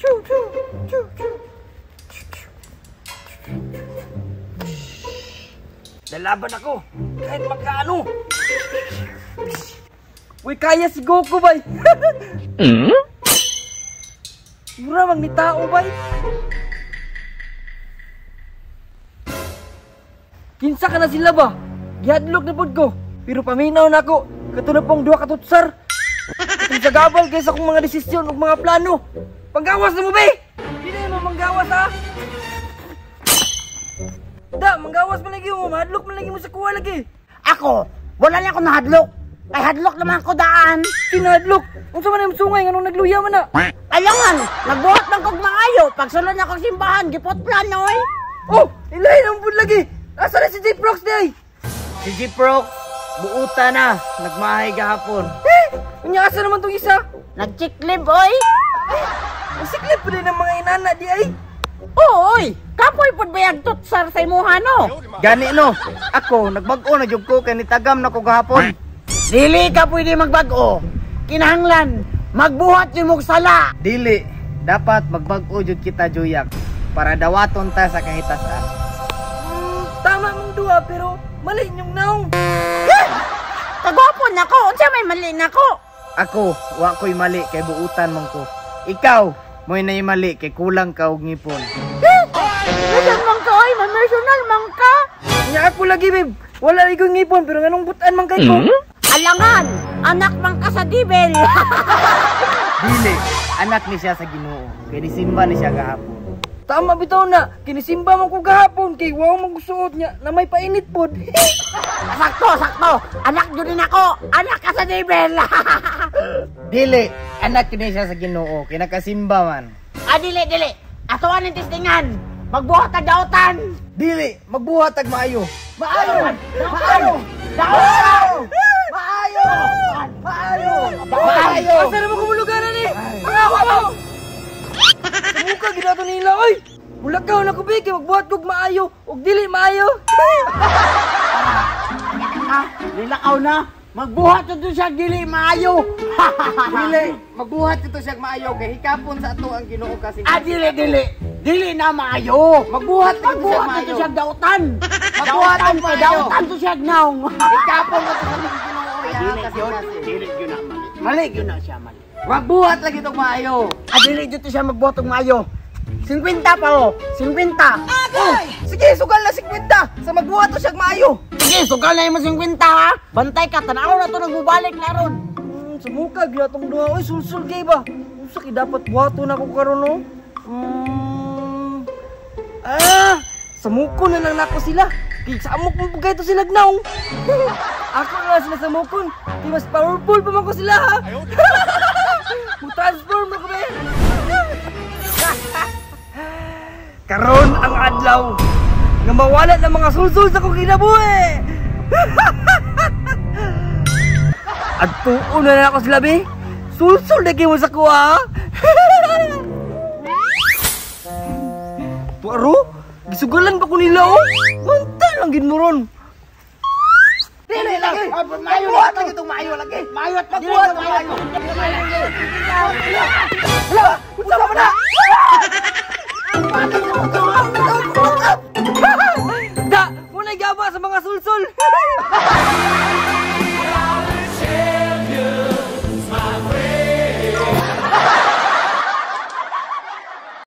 Choo choo choo choo. Lalaban ako kahit magkaano. Uy, kaya si Goku bay. Mura mang ni tao bay. Kinsa ka na sila ba? Gihadlok na pud ko. Pero paminaw na ako. Katulad pong duha ka tutsar. Katong sa gabal kaysa akong mga desisyon ug mga plano. Panggawas na mo be. Dili mo manggawas ha. Da, manggawas man lagi mo, mahadlok man lagi mo sa kuha lagi. Ako, wala niya akong nahadlok. Kay hadlok naman ko daan. Kinahadlok? Unsa man imong sungay nganong nagluya man na? Ayangan, nagbuhat man kog maayo. Pagsulod na kog simbahan, giputlan na oy. Oh, ilahi na pud lagi. Asa na si J-Prox day? Si J-Prox, buuta na, nagmahay gahapon. Eh, unya asa naman tong isa? Nagchiklib oy. Eh, siklib pa din ang mga inana di ay. Oo, oy, kapoy pud bayag tutsar sa imuha no. Gani no, ako nagbag-o na jud ko kay nitagam na ko gahapon. Dili ka pwede magbag-o. Kinahanglan magbuhat yung mong sala. Dili, dapat magbag-o jud kita Juyak para dawaton ta sa kahitasan. Tama mong duha pero mali inyong naong. Eh, kagwapo nako, unsa may mali nako? Ako, wa ko'y mali kay buutan man ko. Ikaw, mo'y nay mali kay kulang ka og ngipon. Eh, bisan man ka oy, ma-personal man ka. Nya ako lagi babe, wala lagi kong ngipon pero nganong butan man kay ko? Alangan, anak man ka sa dibel. Dili, anak ni siya sa Ginoo. Kay nisimba ni siya gahapon. Tama bitaw na, kinisimba man ko gahapon kay wow man gusuot niya na may painit pod. Sakto, sakto. Anak jud din ako. Anak ka sa dibel. Dili, anak ni siya sa Ginoo kay nakasimba man. Ah, dili, dili. Atoan ning testingan. Magbuhat tag dautan. Dili, magbuhat tag maayo. Maayo. Maayo. Dautan. Maayo! Maayo! Maayo! Asa na mo kumulugaran eh? Pangawa mo! Sumuka, ginato nila, oy! Mulakaw na ko, be, kay magbuhat kog maayo, ug dili maayo! Ah, nilakaw na! Magbuhat ito siya, dili maayo! Dili! Magbuhat ito siya maayo, kay hikapon sa ato ang Ginoo kasi. Ah, dili, dili! Dili na maayo! Magbuhat ito siya Magbuhat maayo! ito siya dautan! Magbuhat Dautan, ito maayo! dautan ito siya naong! Hikapon ito sa Ginoo! Dili yun, dili yun na mali. Mali yun na siya, mali. Magbuhat lagi itong maayo. Ah, dili dito siya magbuhat og maayo. 50 pa oh, 50. Oh, sige, sugal na 50 sa magbuhat to siya maayo. Sige, sugal na imo 50 ha. Bantay ka, tan-aw na to nagbubalik na ron. Sumuka gyud atong duha oy, sulsul kay ba. Unsa kay dapat buhaton ako karon no? Ah, samuko na lang nako sila. Kay samok mo pagkay to sila gnaw. Ako na sila samukon. Kay mas powerful pa man ko sila ha. Mo-transform ako be. Karon ang adlaw nga mawala ng mga sulsul sa akong kinabuhi. Adtuon na ako sila be. Sulsul na kay mo sa kuha. Tuaro, gisugalan pa ko nila oh. Bantay lang gid mo ron. Dili lagi. Magbuhat lagi itong maayo lagi. Maayo at Magbuhat maayo. maayo. Hala, unsa man na?